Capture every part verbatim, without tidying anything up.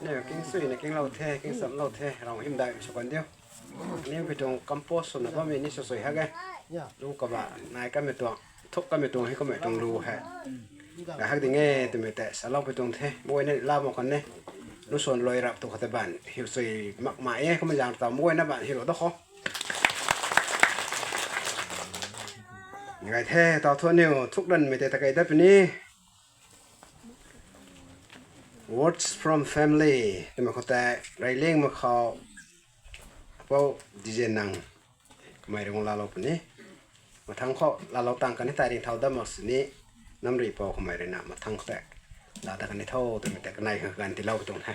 Ne, king sui na king lou the, king sam lou the, rang him dai sw kan diu. Ni pi tuang compose sw na bam ni sw sui ha ge. Lu kaba nai kamei tuang, thuk kamei tuang, hei kamei tuang lu hei. Ga hak ding e, twmei tei salou pi tuang the, mui na la mo kan ne. Lu suan loi rap tu khate ban, hiu sui mak ma e, kamei zang tau mui na ban, hiu da kho. Ngai the, tau thu niu, thuk dan mei tei ta kai da pini. Words from family. Twmei khou tei, Reyliangmei khou, Pou Diziannang, kamei rui laalou puni. Mathang khou laalou tang kani tei ring thau dam mak sini, Namripou kamei rui na mathang khou tei laa ta kani tho, twmei tei kanei khang kan tilou tuang the.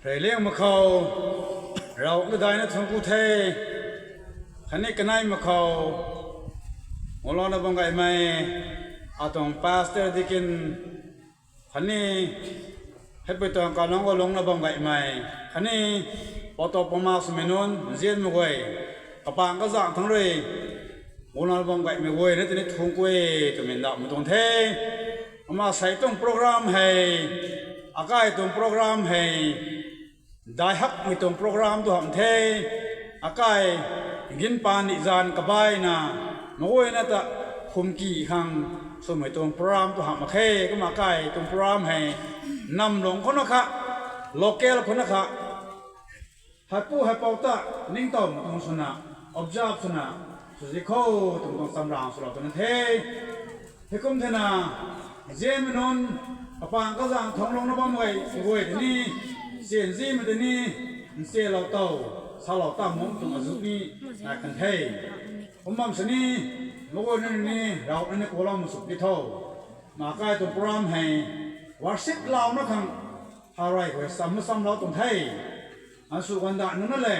Reyliangmei khou, Ravguangc ta daina thuanc ku the, khatni kaneimei khou, gulouna bam gaymei, atuang pastor, deacon, khatni, hei pui tuang kalung kalungna bam gaymei, khatni, poto pama swmei nunc, nzianmei guay, kapang kazang thangc rui, gulouna bam gaymei guay na tini thuanc ku e, twmei ndauhmei tuang the. Ama sei tuang program hei, akai tuang program hei, dai hakmei tuang program tu hamh the, akai, ginpaan ni zan kabaina, meic guayna ta, khumki khang, swmei tuang program tu hamh mak khe, kumna akai tuang program hei, namlung khou na kha, local khou na kha, heipu heipou ta, ningtowmei tuang swna, observe swna, swzi kho, tuang tuang chamrang swlou twna the. Heikum thena, nzianmei nunc, kapang kazang thangc lungna bam gay, guay tini, nzianmei tini, nzianlou tow, salou ta mung tuang azu ni, nai kan the. Kum bam sini, meic guayna ni, Ravguangc ni kulou masuk ti tho. Akai tuang program hei, worship louna khang, tharuai khou sam masamlou tuang the. Answ ganda nunc na le,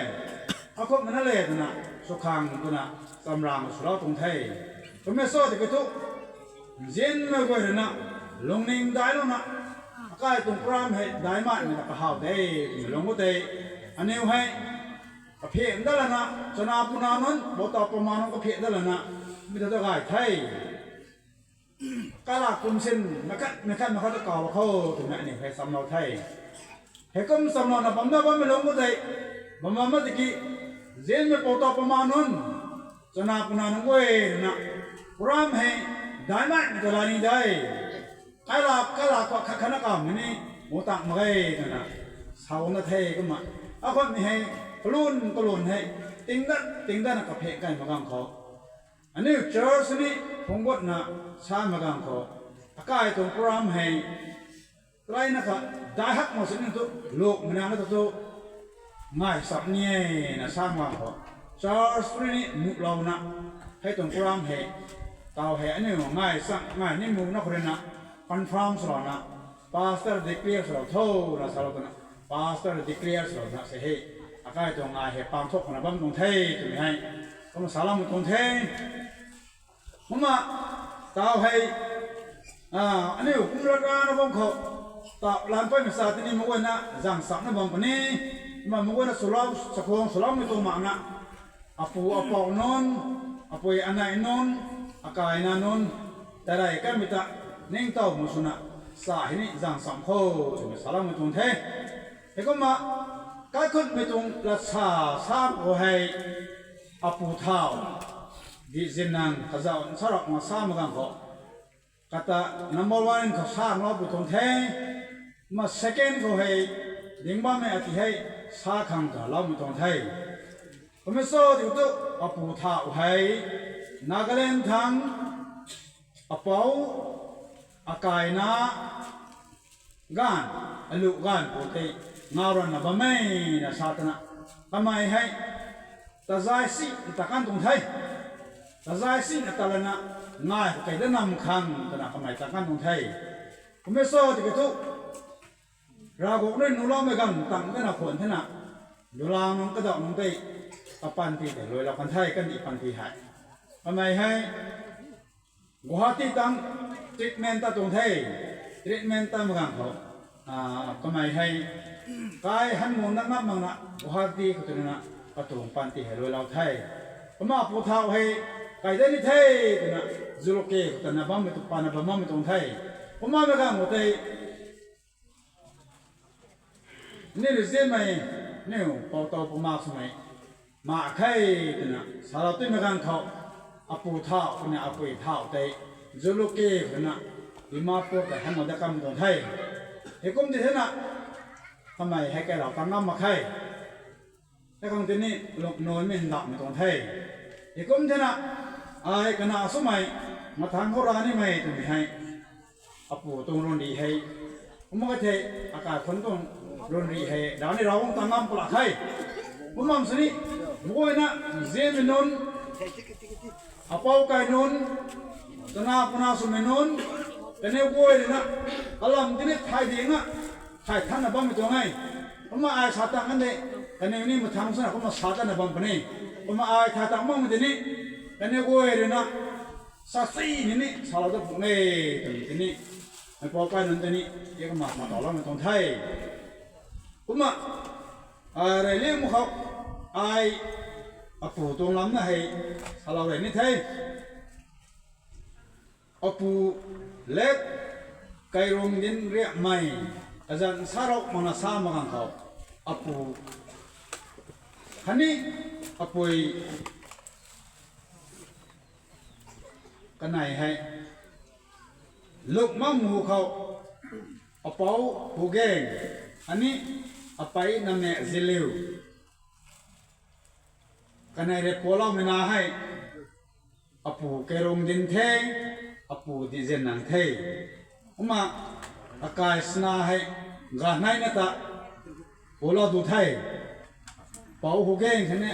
akhupmei na le twna, sw khang twna, chamrang swlou tuang the. Kummei sw tiki thu, nzianmei guay rui na, lungning dailouna, akai tuang program hei daimei ta kahaw de, twna lung khou tei, aniw hei, kaphian dat lana, chana puna nunc, bouta pama nunc kaphian dat lana, mi ta ta gay the. Kala kum sin, makhat, makhat, makhat ta kaw khou, twmei aniw hei chamlou the. Heikum chamlouna bamna bammei lung khou tei, bam bam ma tiki, nzianmei bouta pama nunc, chana puna nunc guay na, program hei, daimei ta la ni de. Kaila, kaila khou khat khatna kamei ni, mu tang mak ge twna, sauna the kumna. Akhunmei hei, Kalun kalun hei, tingdat tingdatna kaphek kai mak gang khou, aniu church ni phungc gutna sa mak gang khou, akai tuang program hei try na kha, dai hak mak sini tu, luk mana na tu, ngai sap ni e na sa mak gang khou, church rui ni nuhlouna, hei tuang program hei, taw hei aniu ngai chang ngai ni mu na khou rui na, confirm swlouna, pastor declare swlou tho na salou twna, pastor declare swlouna se hei, akai tuang ngai hei pang thuk khana bam tuang the twmei hei, kumna saloumei tuang the. Kumna, taw hei, aniu kum lat rana bam khou, taw lan paymei sa tini mak guayna zang sapna bam puni, kumna mak guayna swlou, chakhwang swloumei tuang makna, apu apou nunc, apui anei nunc, akaina nunc, tarey kanmei ta, ningtow mak swna, sa hei ni zang sam kho, twmei saloumei tuang the. Heikumna, kaikhunmei tuang latsa sa khou hei, apu thau, di zinnang kazauh nsarok ma sa mak gang khou, kata number one khou sa ngloupui tuang the, kumna second khou hei, ding bammei ati hei, sa khang ta loumei tuang the. Kumna so di tu, apu thau hei, Nagaland thang, apou, akaina, ganv, alu ganv pu tei, ngau ranna bam e na sa twna, kamei hei, tazai si ta kan tuang the. Tazai si na ta lana, ngai khou kei da nam khang twna kamei ta kan tuang the. Kumna so di tu, Ravguangc rui nuhloumei ganv tang tana khwan thena, dulang nunc kadauh nunc tei, kapanty tei luailou kan the, kandih panty hei. Kamei hei, Guwahati tang treatment ta tuang the, treatment ta mak gang khou, kamei hei, kai han mun na ngam makna Guwahati khou twna, katuang panty hei luailou the. Kumna apu thau hei, kai da ni the, twna, Jalukie khou tana bammei tu, pana bam bammei tuang the. Kumna mak gang khou tei, ni rui zianmei, niu pou tow puma swmei, mak khe, twna salou timei ganv khou, apu thau, twna apui thau tei, Jalukie twna, Dimapur tei han ma da kam tuang the. Heikum di thena, kamei hei kailou kan ngam mak khe. Hei khang tini, lungnaimei ndauhmei tuang the. Heikum thena, ai kana swmei, mathang khou ra nimei twmei hei, apu tuang run ri hei, kumna ka the, akai khun tuang run ri hei, rani Ravguangc ta ngam pula khe. Kum bam sini, mak guayna, zianmei nunc, apou kai nunc, tana puna swmei nunc, kaniw guay rui na, kalam tini thay ding a, thay thanna bammei tuang e. Kumna ai sa tang kan de, kaniw ni mathang swna kumna sa tana bam puni. Kumna ai thay tang makmei tini, kaniw guay rui na, sa si ni ni, salou ta pung e, twmei tini, mei pou kai nunc tini, e kumna sa taloumei tuang the. Kumna, rey liang mak khou, ai, apu tuang lam na hei, salou rey ni the. Apu, let, Kairung Dinriamei, kazanc sarok makna sa mak gang khou, apu, khatni, apui, kanei hei, Lukmam hu khou, apou Hugeng, khatni, apei Namnek Ziliu, kanei rui pualoumei na hei, apu Kairung Din the, apu Diziannang the. Kumna, akai swna hei, ganeina ta, pualou du the. Pou Hugeng khatni,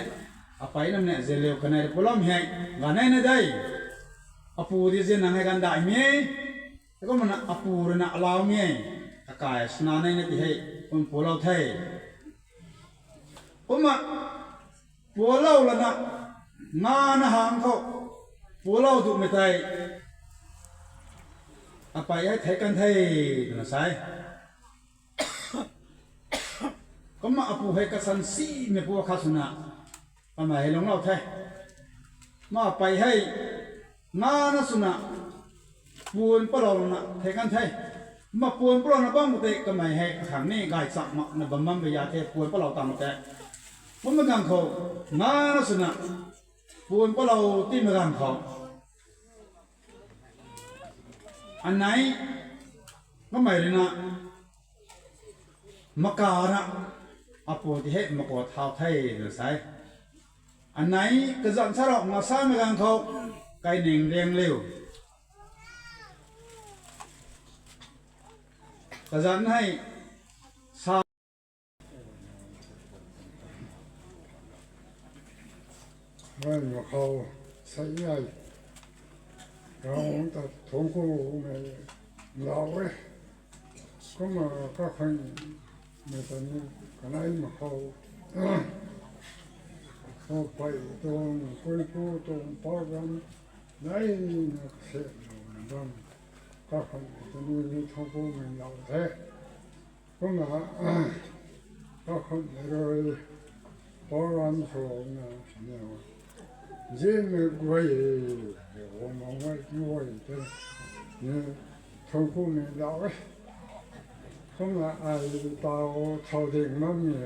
apei Namnek Ziliu kanei rui pualoumei hei, ganeina de. Apu Diziannang hei ganv daihmei e, heikumna apu rui na alaumei e, akai swna neina ti hei, kum pualou the. Kumna, pualou lana, ngana hang khou, pualou dumei tei, apei hei thei kan the, twna sa e. Kumna apu hei kasan simei pu khat swna, kamei hei lungclou the. Kumna apei hei, ngana swna, puan palouna thei kan the. Kumna puan palouna bam khou tei kamei hei kakhang ni gaychamv makna bam bam bam ya the puan palou tang tei. Kumna ganv khou, ngana swna, puan palou timei ganv khou, anei, kamei rui na, makana, Apu ti hei makuat thau the tw sa e. Anei kazanc sa rau nga samei ganv khou, kaining riang liu. Kazanc hei sa Rui makhou sei ai. Rau ta thungc ku mei lau e. Kumna kakhun mei ta ni kanei makhou. Khou pei tuang, kui pu tuang, pau ram, nai na se lou na bam. Kakhun mei ta ni ni thungc ku mei lau the. Kumna, kakhun mei rui, pau ram swna, niw. Zianmei guay, guang mang guay, guay te. Ni, thungc ku mei lau e. Kumna, ai tau thau ding mam ni.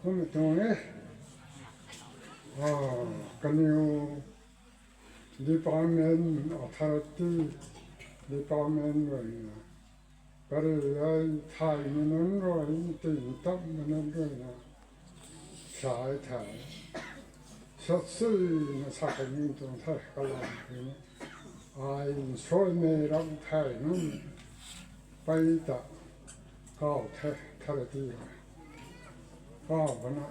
Kumna tuang e. Ah, kaniw department, authority, department rui na, kari ai thaymei nunc rui, ting tammei nunc rui na, sa e thei, satsuina sa kani tuang the kalam kini. Ai nsuaimei ram thei nunc, pei ta, kau the, authority. Kau bana,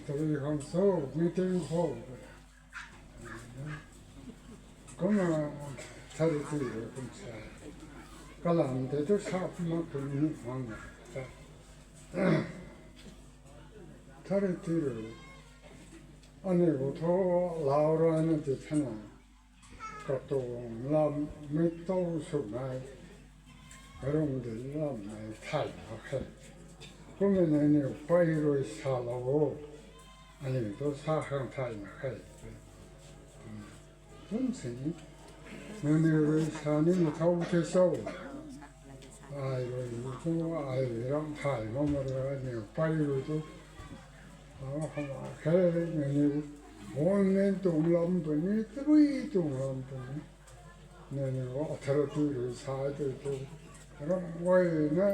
tabui khang so, meeting khou. Kumna, authority rui kum sa. Kalam tei tu sa mak tu ni mang na. Authority rui. Aniu thu lau rana ti thena. Katuang lam mei tow swmei. Rung di lam mei thay mak khe. Kumna nangniw pei rui salou o. Aniu thu sa khang thay mak khe. Kum sini. Nangniw rui sa ni mathau the cho. Ai rui tu, ai ram thay mak ma rui, aniw pei rui tu. Aa, khama khe, nangniw government tuang lam puni, tabui tuang lam puni. Nangniw authority rui sa tei tu. Ram guay na,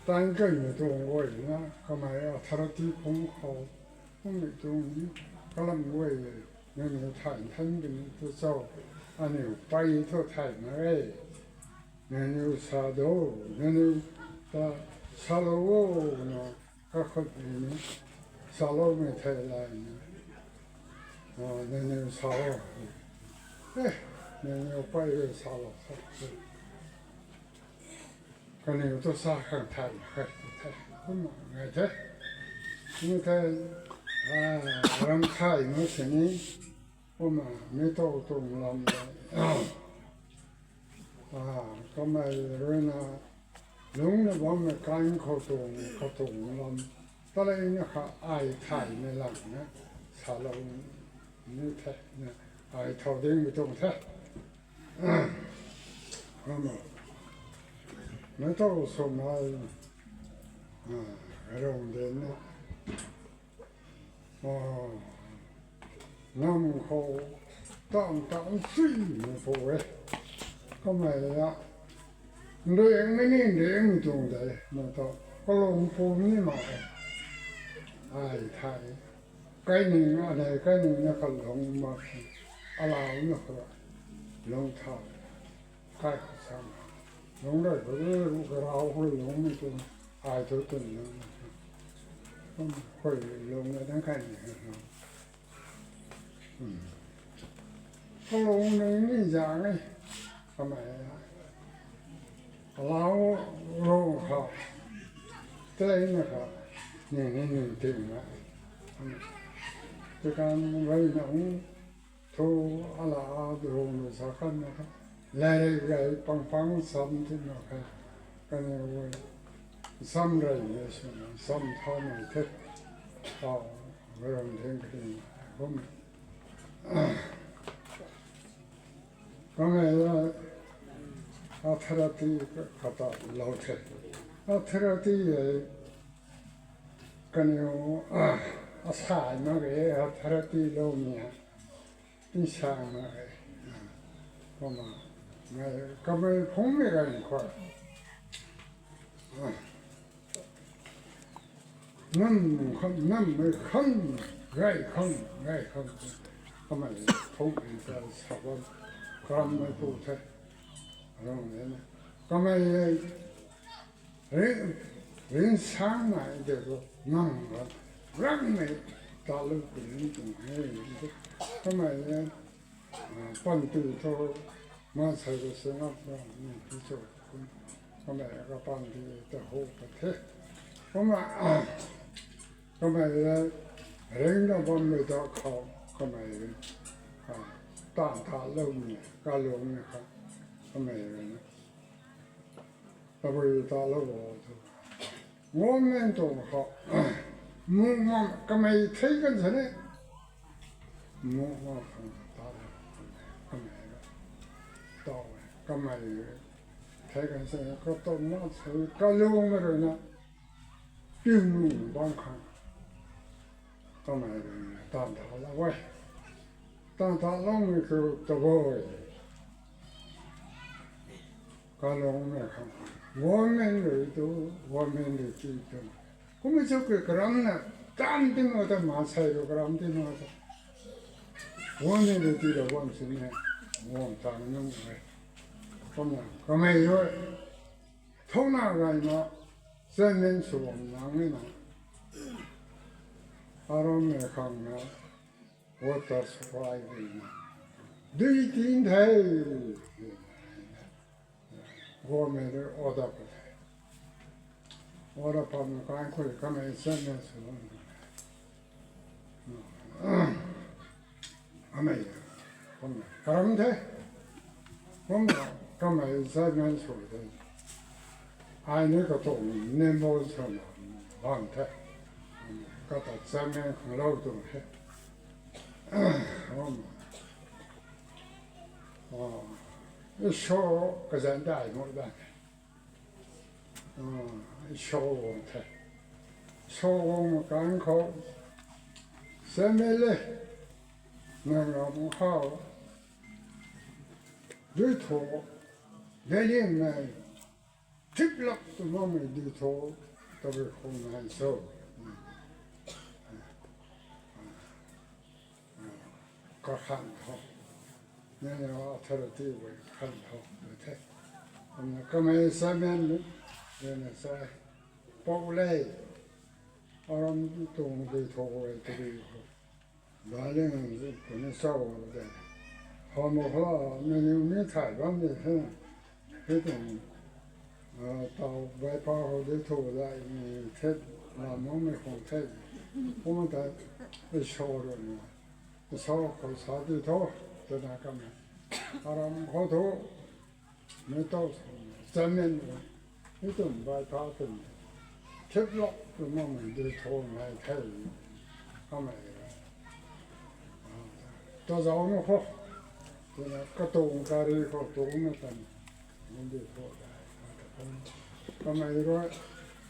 tan kaimei tuang guay na, kamei authority phungc khou, phungc mei tuang ni, kalam guay, nangniw thay than puni tu cho, aniw pei thu thay mak e. Nangniw sa do, nangniw ta salou o na, kakhun ni, saloumei thei lay na. Ah, nangniw sa o. Eh, nangniw pei rui salou khat. Kaniw tu sa khang thay khat the. Kumna ngai the. Kumna the, ah, ram thay mak sini. Kumna mei tow tuang lam le. Ah, kamei rui na, lungc na bammei kan khou tuang, khou tuang lam. Talei na kha ai thaymei lam na, salou ni the na, ai thau dingmei tuang the. Kumna, mei tow swmei, ah, rung di na. Ah, nam khou tam tam sui na pu e. Kamei la, nriangmei ni nriangmei tuang de, na ta, kalung pu ni mak e. Ai thay. Kaining, anei kaining na kalung mak e. Alau na kha, lung thay. Kai khou sa. Lung rui khou, rui khou rau khou lungmei tuang, ai thu tuang lung. Kum khou lung na dang kai ni. Hmm. Kalung ni ni zang e. Kamei a. Alau rou kha. Tei na kha. Ni ni ni ting na. Tei kan rui na hung Thu ala a rung na sa kan na kha. Lairik gay pang pang sam ti na kha. Kaniw rui sam rey na sw na, sam tha na the. Tau, rung theng kring kum. Kamei la authority kata lou the. Authority e kaniw, ah, asai mak ge authority lou ni a. Insang na e. Kumna, Kamei phungmei gay khou. Nam kham, nammei kham, gay kham, gay kham. Kamei phungmei ta sa bam, karam mei pu the. Rong le na. Kamei ring, ring sang nai de ko, nam kham, rangmei ta lu ku ring tuang he. Kamei, ah, pan tu tho, ma sai ko se ngap na, ni pi cho, kum, kamei ka pan tu ta ho pa the. Kumna, kamei le, ring na bam mei ta khou, kamei, ah, tan ta lou ni, ka lou ni kha, kamei le na. Tabui ta lou bo tu. Ngam nen tuang khou. Mu ngam kamei thei kan sa ne. Mu ngam khang ta lou. Kamei ra. Tau kamei thei kan sa ne. Ka tau na sa ne. Ka lung na rui na. Piu nu bam khang. Kamei rui na. Tan ta lou e. Tan ta lou mei khou tabui. Kalung mei khang, women rui tu, women rui ti tu. Kumna cho ke karam na, tan ti mo ta ma sai ru karam ti mo ta. Women rui ti da wam sin ne, wam tang nung e. Kumna, kamei rui, thona gai ma, chairman sw bam nang ni na. Aram mei khang na, water supply rui na. Dui tin the. Government rui order pa the. Order pa ma kai khou kamei chairman sw bam. Amei, kumna, karam the. Kumna, kamei chairman sw the. Ai ni katuang member sw na bam the. Kata chairman khang lou tuang the. Kum, ah, show kazan dai mo da. Ah, show the. Show ma kan khou. Chairman le. Nang ram khou. Dui tho. Dai liang nai. Tip lak tu mamei dui tho, tabui khou nai so. Kakhan tho. Nene authority wui khan tho, tu the. Kumna kamei chairman ni, nene sai. Pou le. Aram tuang dui tho wui tabui khou. Dai liang zi kuni chau de. Hom khou la, mei niw ni thay bam de the. Hei tuang, ah, tau bai pa khou de thu la, ni the, la mong mei khou the. Kumna ta, e show rui na. E show khou sa di tho, twna kamei. Aram khou thu, mei tau sa, chairman rui. Hei tuang bai pa tuang. Thip lak tu mamei dui tho nai the. Kamei. Ta zau nu khou. Twna katuang kari khou tuang na tan. Ni dui tho dai. Kamei rui.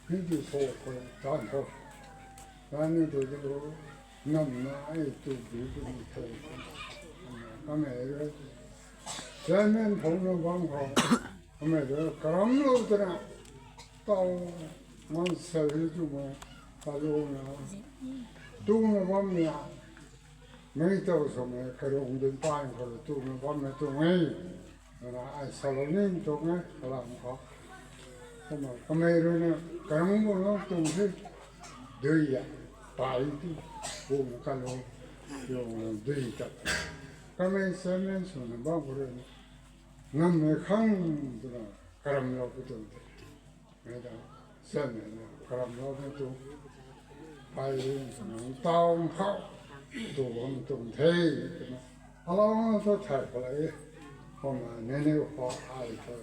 Ni dui tho khou tan tho. Tan ni dui tho. Nam na ai tu dui tu ni the. Kamei rui. Chairman phung na bam khou. Kamei rui karam lou twna, tau man sa hi tu ma, kalou na, tu na bam na, mei tau sa mei karung dun pan khou tu na bam na tu mei, na ai salou ni tu mei, kalam khou. Kumna, kamei rui na, karung bu na tu mei, dui ya, pai tu, bu na kalou, yung na dui ta. Kamei chairman sw na bam khou rui na, Ngammei khang twna karamlou pu tuang the. Mei ta, chairman na karamlou pu tuang. Pai ring twna tau khou tu bam tuang the twna. Alou na thu thay khou la e. Kumna nene khou ai thu.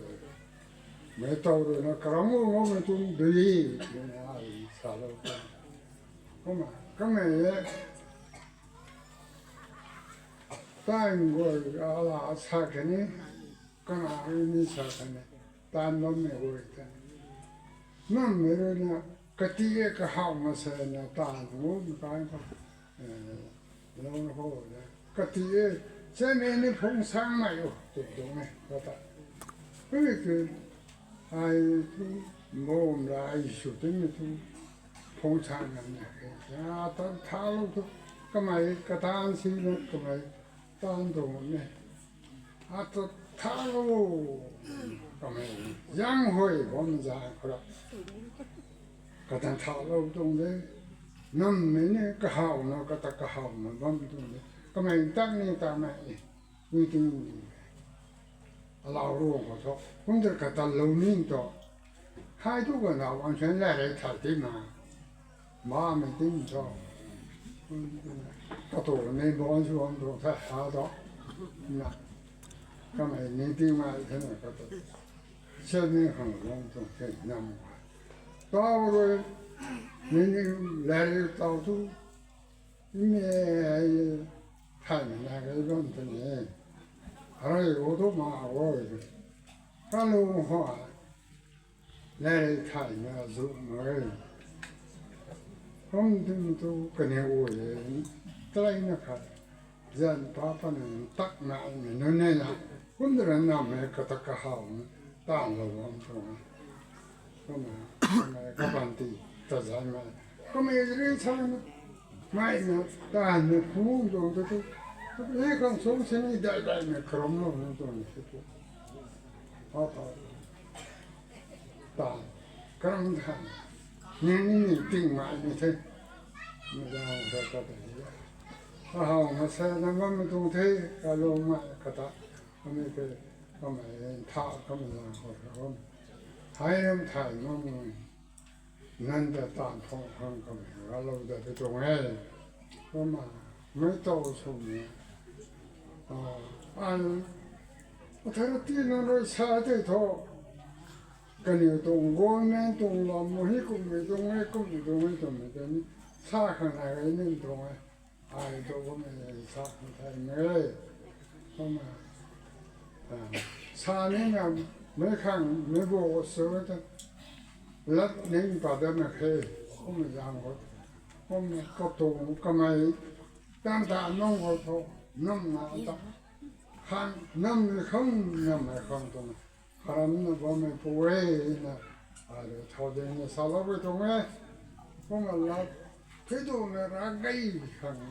Mei tau rui na karam ngou ngou mei tuang dui, nene ai salou tuang. Kumna, kamei e. Taan guay ala sa kani, kana ni sa kani, taan bammei guay ta. Nammei rui na, kati e kahaw ma se na taan ngu ni kai khou, eh, lou na khou na. Kati e, se ni ni phung sang mei o, tu tu ni, kata. Tui tui, ai tu, bom la ai sw tingmei tu, phung chang na na ke, a ta tha lou tu, kamei katan si na, kamei tan tu ne, a ta tha lou, kamei yang hui bom za khou ra, katan tha lou tuang de, nam mei ni kahaw na, kata kahaw na bam tuang de, kamei tak ni ta mei, ni ting ni. Alau ruang khou thu, kum tei kata lou ni tu. Hai tu kan na, wan swan la rei thai ti na. Ma mei ting cho. Katu ni bom sw bam tu tha ha tu. Na. Kamei ni ting ma the na katu. Sel ni khang bam tu the nam. Tau rui, ni ni la rei tau tu. Ni, thai na rei bam tu ni. Rei o tu ma o. Kalung hua, la rei thai na zu ma e. Kum tum tu kaniw e, tlai na khat, zan pa pa na tak na mei nunc ne na, kum tei na nam mei kata kahaw na, tan lou bam tu. Kumna, kumna kapan ti, ta zan mei. Kumna rei sa na, mei na, tan na, phung tuang tu tu. Hei khang sung sini dai dai na, karam lou na tuang si tu. Hou ta. Ta, karam tha. Ni ni ni ting mai ni the. Ni da da da da. Ahaw ma sa na ma mi tuang the, kalung mai kata. Kami ke, kamei tha, kami la ho ho. Hai ram thai ma mu. Nan ta tan thong khang kamei ra lou da te tuang e. Kumna, mei tau sw ni. A, an, authority nunc rui sa tei thu. Kaniw tuang government tuang lam mu hi kummei tuang e, kummei tuang e, kummei tuang e. Sa khang na rei ni tuang e. Ai tu kummei sa khang thai mei. Kumna, a, sa ni na mei khang, mei bo sw ta. Lat ning pa da na khe, kum zang khou, kum katuang kamei, tan ta nung khou thu, nam na ta, khang, nam ni khang, nam mei khang tuang, karam na bammei pu e na, ai rui thau ding na salou e tuang e, kum la, thei tu na ra gei khang,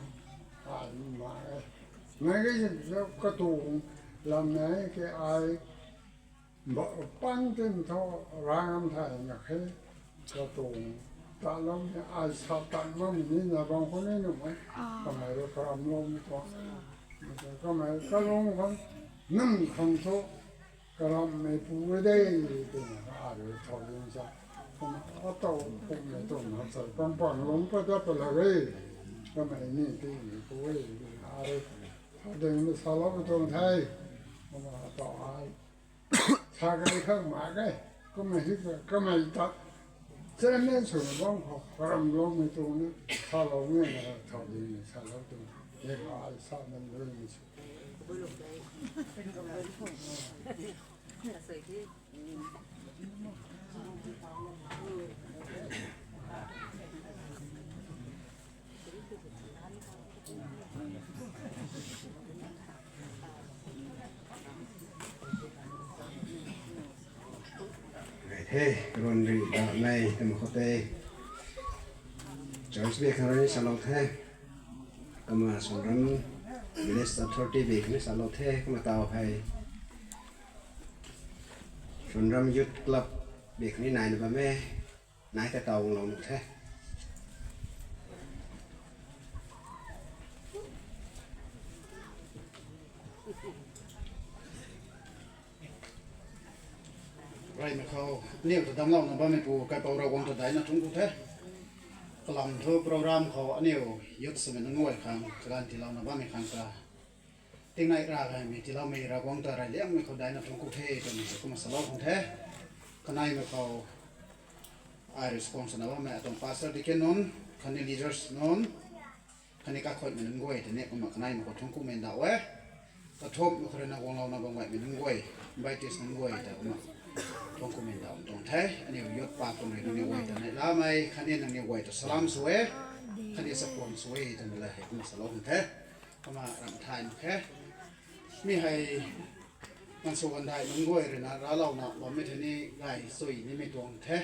ai ma e, na gei zin zau katuang, lam na e ke ai, Ba, pan tin thu rang am thai na khe, katuang ta lou ni ai sa tan bam ni na bang khou ni nu mei, kamei rui karam lou ni tuang. Kamei kalung khang, nam khang thu, karamei pu e de, twna ai rui thau ding sa. Kumna atau kummei tuang na sa, kam pan lung pa da pa la e. Kamei ni ti ni pu e, ai rui thau ding ni salou tuang the. Kumna atau ai Sa kai khang mak e, kamei hei, kamei ta, chairman swna bam khou, karam loumei tuang ni, salou ni na, thau ding ni salou tuang, e ai sa nan lui ni sw. Gay the, karuan ri damei, twmei khou tei. Church bi khang rui salou the. Kumna Sonram Village Authority bi khang ni salou the, kumna tau hei. Sonram Youth Club bi khang ni naina bam e. Nai ta tau lou nuh the. Reymei khou, aniw ta damclouna bammei pu kaipouc Ravguangc ta daihna thuanc ku the. Kalam thu program khou aniw youth swmei nunc guay khang, kaganv tiilouna bammei khang ta. Tingnai ra gaymei tiiloumei Ravguangc ta reyliangmei khou daihna thuanc ku the twmei hei kumna salou khang the. Kaneimei khou ai response na bammei atuang pastor, deacon nunc, khatni leaders nunc, khatni kakhuaimei nunc guay ta ni kumna kaneimei khou thuanc kumei ndauh e. Kathumhmei khou rui na guanglouna bam gaymei nunc guay, invitees nunc guay ta kumna thuanc kumei ndauh tuang the. Aniw youth pa kum rui nangniw guay ta neihlamei, khatni nangniw guay ta salam sw e, khatni chakhwang sw e twmei la hei kumna salou khang the. Kumna ramh thay mak khe. Mi hei Kansu gandai nunc guay rui na raclouna bammei thei ni gay sui nimei tuang the.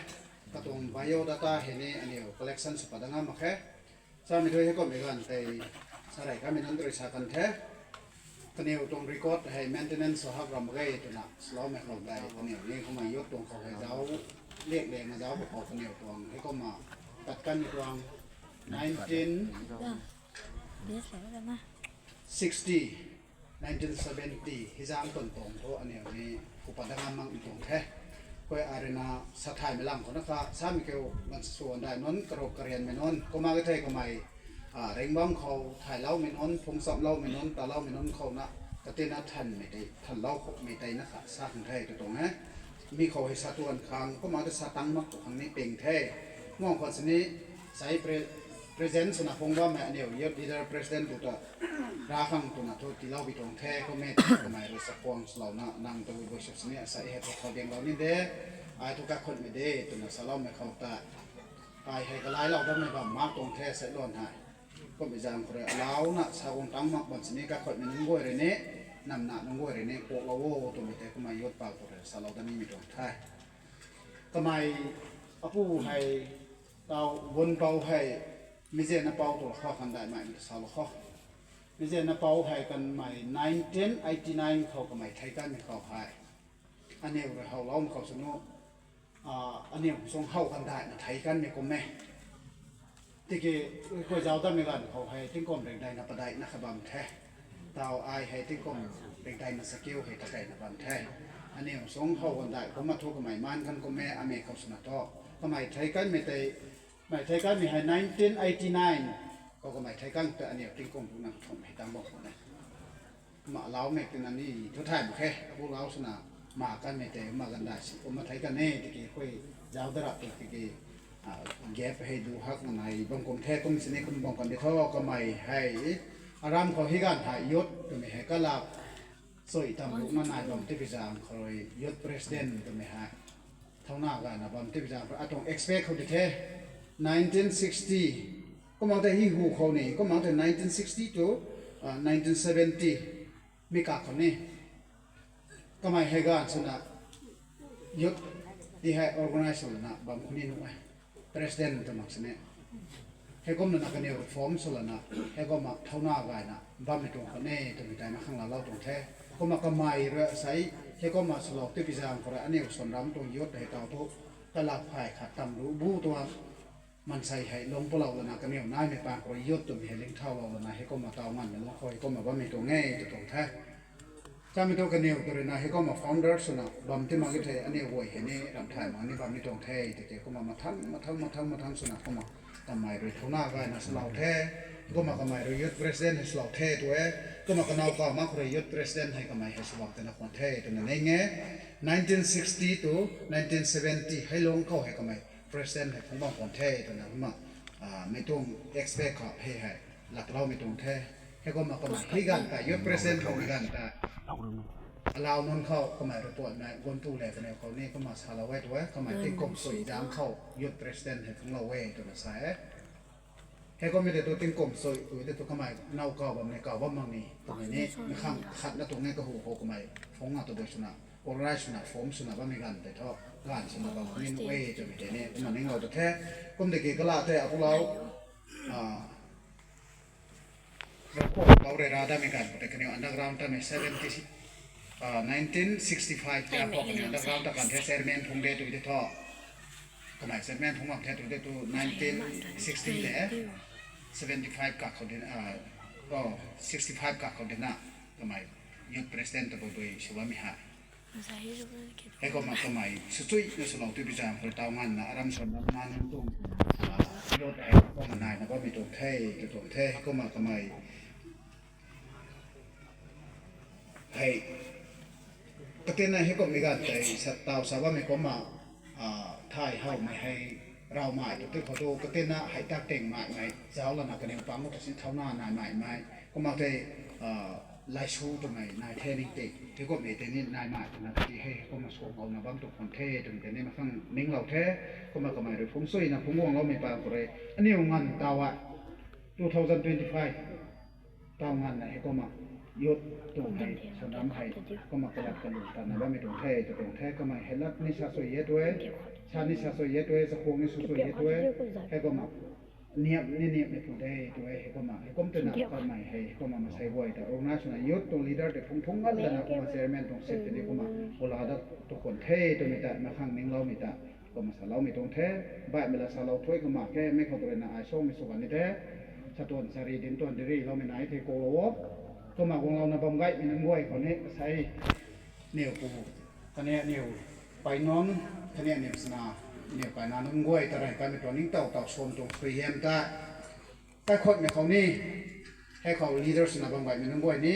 Katuang bio data hei ni aniw collection sw pat dat ngam mak khe. Samei thu heikumhmei ganv tei sarei kamei nunc rui sa kan the. Kaniw tuang record hei maintenance sw hak ram mak ge twna swloumei khou tei kaniw ni kumna youth tuang khou hei zauc liak leng zauc khou kaniw tuang heikumna tat kanmei tuang nineteen sixty, nineteen seventy hei zaeng tuang tuang thu aniw ni ku pat dat ngam mak tuang the. Koi arena sa thaymei lang khou na kha samei kiu gansu gandai nunc, karup karianmei nunc kumna ka thei kamei ring bam khou thayloumei nunc, phung chamloumei nunc, taloumei nunc khou na katina thanmei tei thanlou khoumei tei na kha sa khang the tw tuang e. Mi khou hei sa tuan khang kumna ta sa tang mak tu khang ni ping the. Muang khou sini sai pre- present swna phung bammei aniw youth leader president tu ta ra khang twna thu tiilou bi tuang the. Kummei kamei rui sa khuang swlouna nang tabui bui sw sini sa hei thu khou dinglou ni de, ai thu kakhunmei de twna saloumei khou ta ai hei kalailou dammei bam mak tuang the sei luan hei. Kummei zaeng khou rui alauna sa guang tang mak bam sini kakhunmei nunc guay rui ni, namna nunc guay rui ni kuaklou o twmei tei kumna youth pau khou rui salou dat nimei tuang the. Kamei apu hei, tau gunpou hei, mi zena pou tu khou khandaihmei mi salou khou. Mi zena pou hei kanmei nineteen eighty nine khou kamei thei kanmei khou hei aniw rui howloumei khou swnu aniw suang how kandaihna thei kanmei kum e. Tiki koi zauc datmei ganv khou hei tingkum ringdaihna padeihna kha bam the. Tau ai hei tingkum ringdaihna sakiu hei takeina bam the. Aniw suang how kandaih kumna thu kamei maan kan kum e, amei khou swna thu kamei thei kanmei tei, kamei thei kanmei hei nineteen eighty nine khou kamei thei kan tei aniw tingkum ruhna kathumh hei tang bam khou ne. Kumna alaumei tina ni thu thay mak khe, apu lau swna ma kanmei tei kumna gandai si kumna thei kan e tiki khui zauc dat rap tu tiki gap hei du hak nai bam kum the. Kum sini kum bam kan di thu kamei hei aram khou hei ganv hei youth twmei hei kalak sui tam ruhna nai bam tipui zaeng khou rui youth president twmei hei thauna gayna bam tipui zaeng khou atuang expect khou di the. Nineteen sixty kumna tei hei hu khou ni kumna tei nineteen sixty to nineteen seventy mi kak khou ni kamei hei ganv swna youth ti hei organize swlana bam khou ni nuh e. President tw mak sini heikumna na kaniw reform swlana heikumna thauna gayna bammei tuang khou ne twmei tei na khang laalou tuang the. Kumna kamei rui sei heikumna swlou tipui zaeng khou rui aniw swan ram tuang youth hei tau thu kalak phay khat tam ruh bu tuang mansei hei lungc palou lana kaniw naimei pang khou rui youth twmei hei lingthaulou lana heikumna tau nganvmei lung khou heikumna bammei tuang e tw tuang the. Samei thu kaniw tu rui na heikumna founder swna bam ti mak e thei aniw guay hei ni ramh thay mak ni bam ni tuang the tiki kumna mathang mathang mathang mathang swna kumna kamei rui thauna gayna swlou the. Kumna kamei rui youth president hei swlou the tu e. Kumna kanow kaw mak khou rui youth president hei kamei hei sw bam tina khwan the twna ning e. Nineteen sixty to nineteen seventy hei lung khou hei kamei president hei phungc bam khwan the twna kumna mei tuang expect khou hei hei lakloumei tuang the. Heikumna kamei hei ganv ta youth president khoumei ganv ta alau nunc khou kamei report na gunpu le kaniw khou ni kumna salou e tu e, kamei tingkum sui zaeng khou youth president hei phungclou e twna sa e. Heikumna tei tu tingkum sui tu tei tu kamei now kaw bam ni kaw bam mak ni twmei ni makhang khatna tuang e, kahu khou kamei phungc na tabui swna organize swna form swna bammei ganv tei thu ganv swna bam ni nuh e twmei tei ni kumna ninglou ta the. Kum tiki kala tei apu lau report lau rui ra damei ganv khou tei kaniw underground tamei seventy, nineteen sixty five ta khou kaniw underground ta kan the, chairman phungc de tu tei thu kamei chairman phungc bam the tu tei tu nineteen sixty le seventy five kak khou di, sixty five kak khou di na kamei youth president tabui bui sw bammei hei heikumna kamei swchuina swlou tipui zaeng khou rui tau nganvna aram swan ram na nunc tuang youth hei kumna naina bammei tuang the tw tuang the. Kumna kamei hei katina heikumhmei ganv tei sa taw sa bammei kumna thay howmei hei rawmei tu tei khou tu katina hei tak ting maimei zauc lana kaniw pang khou ta sin thauna nai maimei kumna tei laisu twmei nai the ning ti heikumhmei tei ni naimei twna ti hei kumna sw houna bam tu khwan the twmei tei ni makhang ninglou the. Kumna kamei rui phungc suina phungc guangloumei pang khou rui aniw nganv taw a two thousand twenty five taw nganvna heikumna youth tuang hei, sanam hei, kumna kalat kalu tana bammei tuang the, tw tuang the, kamei hei lat ni sa sw e twe, sa ni sa sw e twe, chakhwang ni sa sw e twe, hei kumna, niam ni niam ni pu de twe, hei kumna, hei kum twna kamei hei, kumna masei guay ta, organize swna youth tuang leader tei phung phung ngan lana kumna chairman tuang seat tei ni kumna, pula da tu khwan the, twmei ta, makhang ningloumei ta, kumna saloumei tuang the, baihmei la salou thuy kumna ke, mei khou tu rui na ai songmei sw kan ni the, sa tuan sa ri din tuan di ri loumei nai the kau lou o. Kumna guanglouna bam gaymei nunc guay khou ni, asei, niw pu, kaniw niw, pei nunc, kaniw niw sana, niw kaina nunc guay ta rey kanmei tuang ningtow taw suam tuang suaihiam ta, kaikhwatmei khou ni, hei khou leaders na bam gaymei nunc guay ni,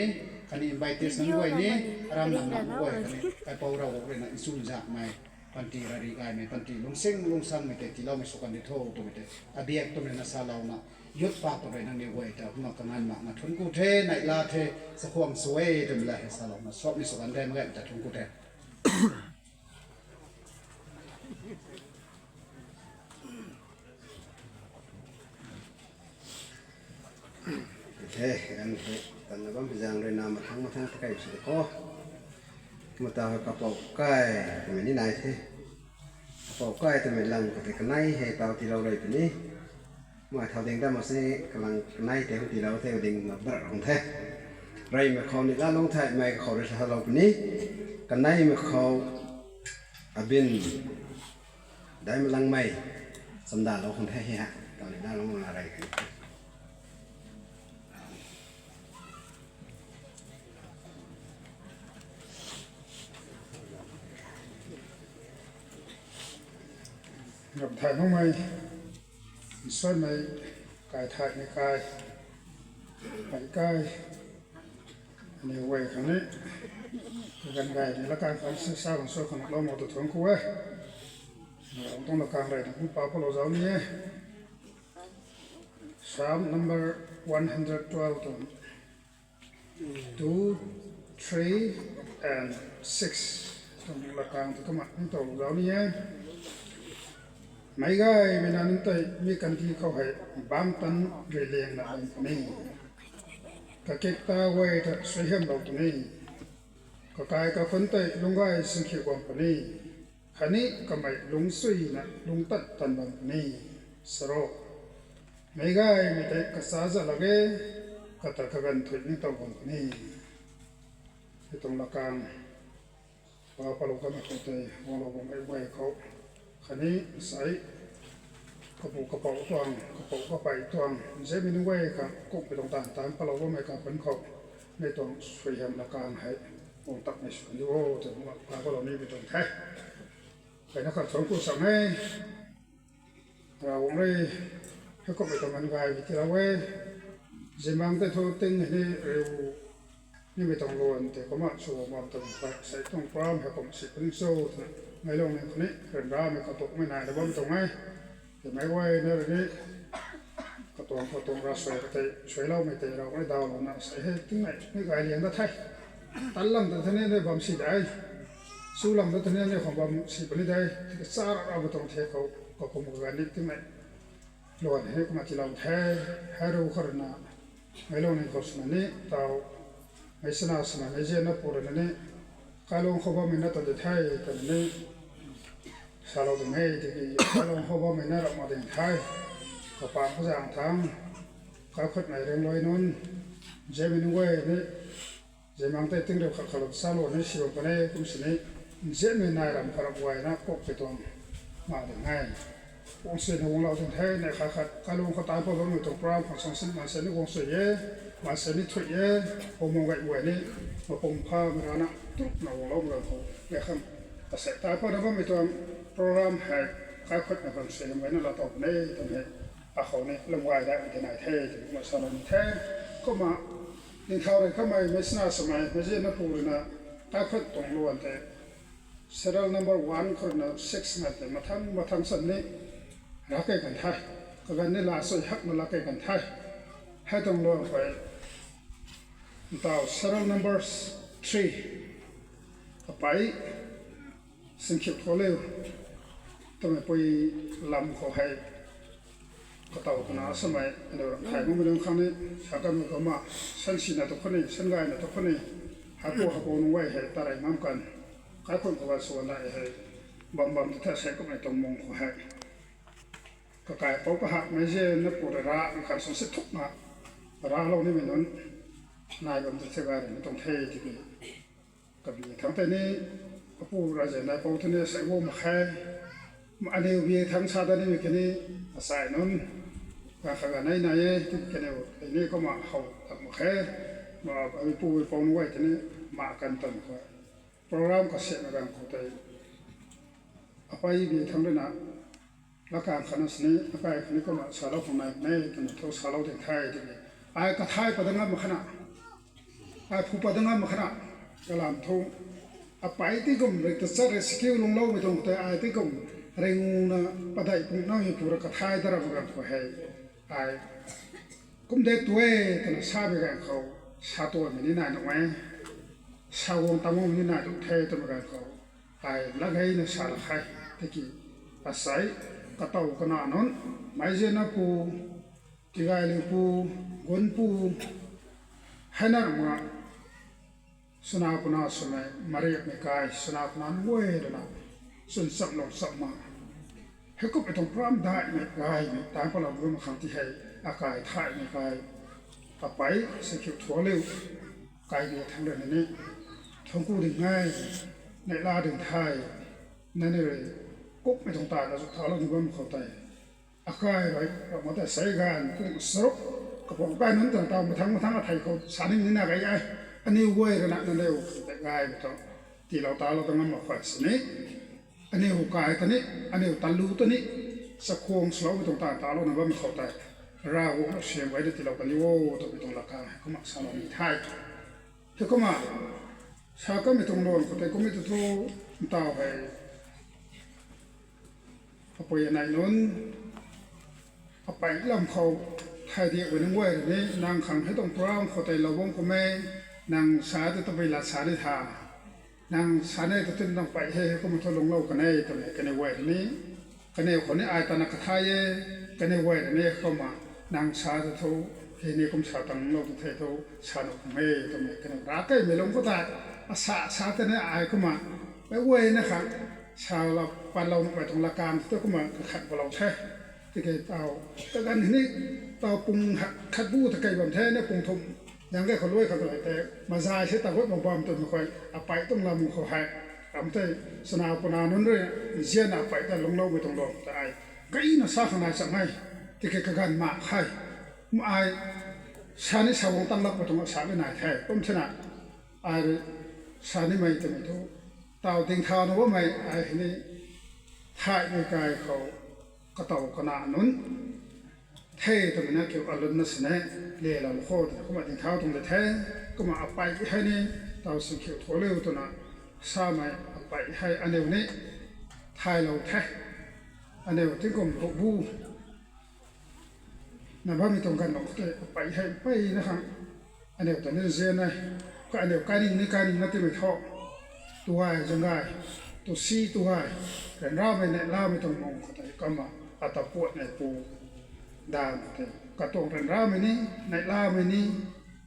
khatni invitees nunc guay ni, aram nam nunc guay khatni, kaipouc Ravguangc rui na nchumhzakmei, panty rari gaymei, panty lungsing lungsangmei tei tiiloumei sw kan di tho twmei tei, abiak twmei na salouna, youth pa tu rui nangniw guay ta, kumna kanganv makna thuanc ku the, neihla the, chakhwang sw e twmei la hei salouna, suamhmei sw kan the, mak gaymei ta thuanc ku the. The, kan the, tanna bam zaeng rui na mathang mathang ta kai sw de kho. Mata hei kapouc kai, twmei ni nai the. Kapouc kai twmei lang khou tei kanei hei taw tiilou rey puni. Mei thau ding ta mak si kalang kanei tei hum tiilou the ding na bar rung the. Reymei khou ni lalung theimei khou rui salou puni. Kaneimei khou abin, daimei langmei, chamdalou khang the hi ha. Taw ni lalung na rey kan. Ramh thay makmei, nsuanmei, kai thaymei kai, kai kai, aniw guay khang ni, kaganv gay ni lakang khang si sa khang sw khang lou mak tu thuanc ku e. Ravguangc tuang lakang rey na kum pa palou zauc ni e. Psalm number one hundred twelve tuang two, three, and six tuang lakang tu kumna ningtow lou zauc ni e. Meic gaymei na nunc tei mi kandih khou hei bangc tan riliangna bam puni. Kakik ta guay ta suaihiamlou puni. Kakai kakhunc tei lungc gay singkhiu bam puni. Khatni kamei lungcsuina lungctat tan bam puni. Sa ro, meic gaymei tei kacha zat lak e, kata kaganv thuy ningtow bam puni. Hei tuang lakang, pa palou kanmei khou tei guanglou bammei guay khou, khatni sai, kapu kapouc tuang, kapouc kapey tuang nzianmei nunc guay khang kumhmei tuang taanv taanc palou bammei kakhunc khou, mei tuang suaihiam lakang hei guang takmei sw kan di o twna pa palou nimei tuang the. Kaina khat thuanc ku cham e. Ravguangc rui heikumhmei tuang ganv gaymei tiilou e. Ziamang tei thu ting hei ni riu nimei tuang luan tei kumna sw bam tuang khat sei tuang program heikumna si puni cho twna, meic lung ni khou ni ryanramei katuakmei nai na bam tuang e. Tei meic guayna rui ni katuang katuang ravsuai katei suailoumei tei Ravguangc rui dawlouna sei hei tingnei ni gay liang dat the. Tan lam ta thei ni ni bam si de, chu lam ta thei ni ni khang bam si puni de. Tiki cha ra ra bam tuang the khou, kakum kaganv ni tingnei luan hei kumna tiilou the. Hei rui khou rui na, meic lung ni khou swna ni taw, meic sana swna meic zianna pu rui na ni, kailung khou bammei na ta di the twna ni salou ding e. Tiki kailung khou bammei na ramh mak ding the. Kapang kazaeng thangc, kaikhutmei riangluai nunc, nzianmei nunc guay ni, ziamang tei ting riu khat khat lou salou ni si bam kan e. Kum sini nzianmei nai ramh khat ramh guayna kuk pei tuang mak ding e. Guang sini guanglou ding the. Neih khat khat kailung khou taanc pat bammei tuang program khang sung sini maansei ni guang sui e, maansei ni thuy e. Pumung gay guay ni mapum phamei rana tukna guangloumei ganv khou neih khang asei taanc patna bammei tuang program hei kaikhutmei khang sui lam gayna laatow puni twmei akhou ni lam gay daihmei tei nai the twmei kumna salou ni the. Kumna ningthau rui kamei meic sana swmei meic zianna pu rui na kaikhut tuang luan tei serial number one khou rui na six ngat tei mathang mathang san ni lak key kan the. Kaganv ni la sui hakna lak key kan the. Hei tuang luan khou ntaw serial number three, kapey, singkhiu tho liu twmei pui lam khou hei katow kana samei aniu ram thay makmei nunc khang ni, sa kanmei kumna, sansina tu khou ni, sangayna tu khou ni, hapou hapou nunc guay hei tarey ngam kan, kaikhunc khou suan dai hei, bam bam tu the sei kummei tuang mung khou hei, kakaipouc kahakmei zena pu rui ra, kan sung si thukna, raclou nimei nunc, nai bam tu the gay rui ni tuang the tiki, kabi thangc tei ni, apu raze naipou tei ni sei guang mak khe, aniu bi thangc sa dat nimei kani, asei nunc, ganv khat ganv nei nai e, tiki kaniw tei ni kumna how tak mak khe, ma, apu pou nunc guay tei ni, ma kan tan khou, program kasiamhmei ganv khou tei, apei bi thangc ruina, lakang khatna sini, akai khatni kumna salou khang nai ne, twna thu salou ding the tiki, ai kathay pat dat ngam mak khana, ai phu pat dat ngam mak khana, kalam thu, apei ti kum rui tachat rui skill lungloumei tuang khou tei ai ti kum, rui nguna, padeih pung namei pu rui kathay dat ra mak ganv khou hei, ai, kum de tu e, twna samei ganv khou, sa tuaymei ni nai nuh e, sa guang tang guangmei ni nai nuh the twmei ganv khou, ai latgeyna sa lak khe, tiki, asei, katow kana nunc, meizianna pu, tigayliu pu, gunpu, heina rama, swna puna swmei, mariakmei kai, swna puna nunc guay ruina, chwn cham lou cham ma, heikumhmei tuang program daihmei gaymei taanc patlou bam khang ti hei, akai thaymei kai, apei, sinkhiu thualiu, kai bi thangc ruina ni, thuanc ku ding e, neihla ding the, nangniw rui, kummei tuang ta na zu thalou ni bam khou tei, akai rui, ramh tei sei ganv kum charuk, kapang kai nunc twna taw mathang mathang athei khou sa ning ni na gay e, aniw guay ruina nangniw tei gaymei tuang, tiilou talou ta ngam mak khwan sini, aniw kai ta ni, aniw talu ta ni, chakhwang swloumei tuang ta talou na bam khou tei, Ravguangc na siam gayna tiilou kaliu o twmei tuang lakang hei kumna salou ni the. Hei kumna, sa kanmei tuang luan khou tei kummei tu thu, ntaw hei, apui anei nunc, apei lam khou, thay diak guay nunc guay rui ni, nang khang hei tuang program khou tei lou bam kum e, nang sa tu tabui lat sa ni tha, nang sa ne tu tun nang pei hei kumna thu lungclou kan e twmei kaniw guay rui ni, kaniw khou ni ai tana kathay e, kaniw guay rui ni kumna, nang sa tu thu, hei ni kum sa tang lou tu the thu, sa nuh kum e twmei kaniw rav keymei lungc khou tei, asa sa tei ni ai kumna, meic guayna khang, sa la patlou nuhmei tuang lakang tu kumna kakhat palou the. Tiki taw, kaganv hei ni, taw pung khat bu ta kei bam the na pung thumh, zang kei khou luai khat tu hei tei, mazay se taw gut mak bam twmei khou, apei tuang lam khou hei, ram tei, swna puna nunc rui, nzianna apei ta lungcloumei tuang luan khou tei ai, gayna sa khang nai cham e, tiki kaganv mak khe, kum ai, sa ni sa guang tang lakmei tuang asa ni nai the, kum thena, ai rui, sa nimei twmei thu, taw dingthauna bammei ai hei ni, thaymei kai khou, katow kana nunc, the twmei na kiu alunna sini, le lau khou twna kumna dingthau tuang de the, kumna apei hei ni, taw sinkhiu thualiu twna, samei apei hei aniu ni, thaylou the, aniu tingkum ruh bu, na bammei tuang ganv lou khou tei apei hei mpeyna khang, aniu ta ni nzian e, kha aniu kaining ni kaining na timei thu, tu gay zang gay, tu si tu gay, ryanramei neihlamei tuang mung khou tei kumna, ata puatmei pu, dan khou tei katuang ryanramei ni, neihlamei ni,